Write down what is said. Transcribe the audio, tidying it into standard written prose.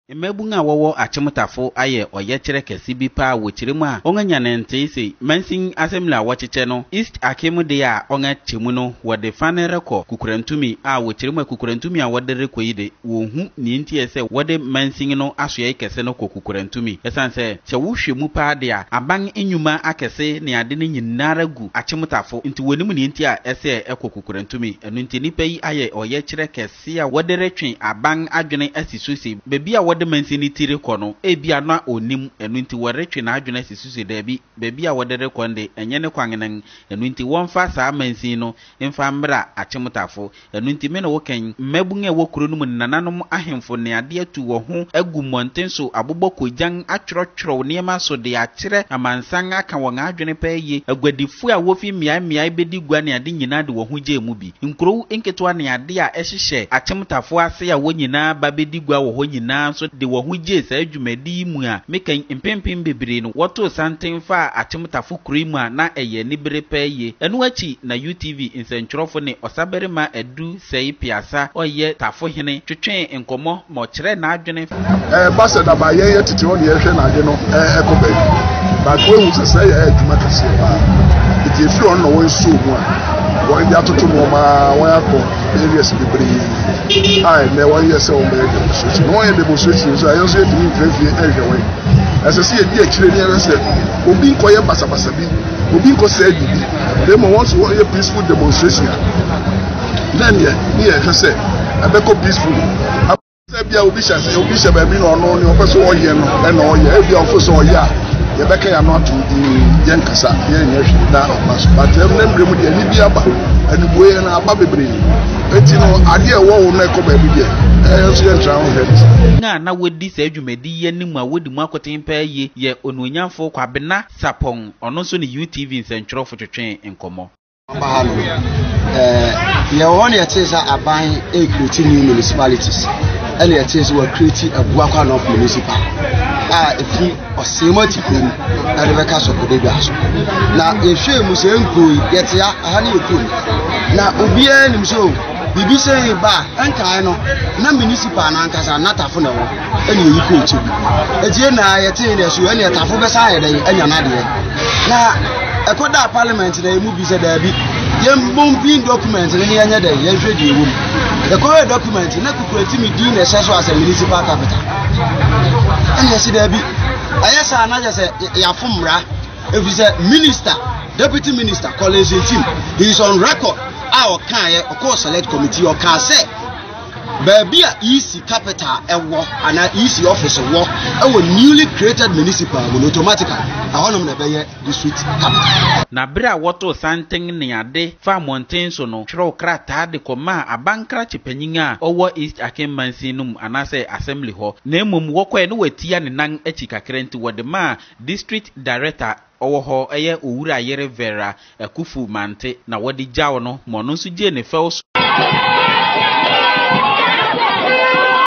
Mmabun a wɔwɔ Akyemtafo ayɛ ɔyɛkyerɛ kɛse bi paa wɔ kyerɛ mu a wɔanya ne ntee se mansin assembly a wɔkyekyɛ no East Akim de a wɔakyɛ mu no wɔde fa no rekɔ Kukurantumi a wɔ kyerɛ mu a Kukurantumi a wɔde rekɔ yi de wɔnhu nea nti a ɛsɛ wɔde mansin no asoɛe kɛse no kɔ Kukurantumi ɛsiane sɛ sɛ wohwɛ mu paa de a aban nnwuma akɛse ne ade no nyinara gu Akyemtafo nti wɔnnim nea nti a ɛsɛ ɛkɔ Kukurantumi. Ɛno nti nnipa yi ayɛ ɔyɛkyerɛ kɛse a wɔde retwe aban adwene asi so se baabi a wɔde mansin no ti rekɔ no, ebia na onnim, ɛno nti wɔretwe n'adwene asi so se daabi, baabi a wɔde rekɔ no de, ɛnyɛ ne kwan nen, ɛno nti wɔmfa saa mansin no mfa mmra Akyemtafo. Ɛno nti me ne wo kɛn, mmabun a ɛwɔ kuro no mu ne nananom ahemfo ne ade atu wɔ ho agu mmɔnten so abobɔ kogyan atwerɛtwerɛw nneɛma so de akyerɛ amansan aka wɔn adwene pɛɛ ye, aguadifo a wofi mmeae mmeae bedi gua ne ade nyinaa de wɔn ho gyee mu bi. Nkurow nketewa ne ade a ɛhyehyɛ akyemtafo ase a wɔn nyinaa ba bedi gua wɔ hɔ nyinaa nso de wɔn ho gyee saa dwumadi yi mu a meka yi mpempem bebree no wɔtoo santen faa akyemtafo kuro yi mu a na ɛyɛ anibere paa yie. Ɛno akyi na UTV nsɛntwerɛfo ne Ɔsabarima Adu Sɛe Piasa ɔyɛ Tafo hene twetwee nkɔmmɔ ma ɔkyerɛɛ n'adwene. Ɛba sɛ daba yɛn yɛ tete hɔ na yɛhwɛ na ade no ɛkɔ baabi but woehu sɛ sɛ yɛ adwuma kɛseɛ paa nti efiri hɔ no na wɔn nsuo mu a wɔn de atoto nneɛma wɔn akɔ areas bebree a ɛnɛ wɔn yɛ sɛ wɔn bɛyɛ demonstration na wɔn yɛ demonstration nso a yɛn nso yɛtumi mfiri fie ɛhwɛ wɔn ɛsɛ sɛ yɛdi akyire ne yɛhwɛ sɛ obi nkɔyɛ basabasa bi obi nkɔsɛe biribi na mmom wɔn nso wɔyɛ peaceful demonstration a na neɛ ne yɛhwɛ sɛ ɛbɛkɔ peaceful. Sɛ ebia obi hyɛ ase obi hyɛ baabi na ɔno nea ɔpɛ sɛ ɔyɛ no ɛna ɔyɛ ebia ɔfo sɛ ɔyɛ a yɛbɛka yɛn ano ato yɛn kasa yɛn nyɛ hwee na aba so but ɛmu na mmerɛ mu deɛ ani bi aba anibue yɛn aba bebree eti no adeɛ ɛwɔ wo na ɛkɔ baabi deɛ ɛyɛ nso yɛn tra ho hwɛ ne saa. A na wɔdi saa dwumadi yi anim a wɔdi mu akoten paa yie yɛ Onuonyamfo Kwabena Sarpong, ɔno nso ne UTV nsɛntwerɛfo twetwee nkɔmmɔ. Aba ha no, eh, yɛwɔ hɔ na yɛtee sɛ aban ɛrekreti new municipalities ɛna yɛtee sɛ wɔakreti Abuakwa North Municipal a ɛfiri ɔsɛe mu atikurom ɛde bɛka Sɔkɔdadwa so. Na yɛhwɛɛ mu sɛ nkuro yi yɛte ha, aha ne yɛ kurom na obiara nim sɛ o biribi sɛ ba a ɛnkae no na municipal no ankasa natafo na ɛwɔ ɛna yɛyi kɔɔ kyɛ bi ɛti yɛ na yɛtee deɛ so ɛne ɛtafo bɛsa ayɛ dɛn anya n'adeɛ na ɛkɔdaa parliament na ɛmu bi sɛ daabi yɛmbɔmpin document no ne yɛnyɛ dɛn yɛnhwɛ deɛ ɛwɔ mu yɛkɔhwɛ document na kukuratimi din na ɛhyɛ so asɛ municipal capital ɛne yɛse daabi ɛyɛ saa na kyɛ sɛ yɛafo mmara ɛfiri sɛ minister deputy minister Collins Ntim he is on record a ɔkaeɛ ɔkɔɔ select committee ɔkaa sɛ Baabi a EC capital wɔ anaa EC office wɔ wɔ newly created municipal mu no, automatically ɛhɔnom na ɛbɛyɛ district capital. Na bere a wɔtoo santen ne ade faa mmɔnten so no, kyerɛw krataa de kɔmaa abankrakye panyin a ɔwɔ East Akim mansin no mu anaasɛ assembly hɔ, na mmom wɔkɔe no wɔatia ne nan akyi kakra nti wɔde maa district director ɔwɔ hɔ yɛ Owura Yere Vera Akuffo Mante na wɔde gyaw no ma ɔno nso gyee ne fɛw so.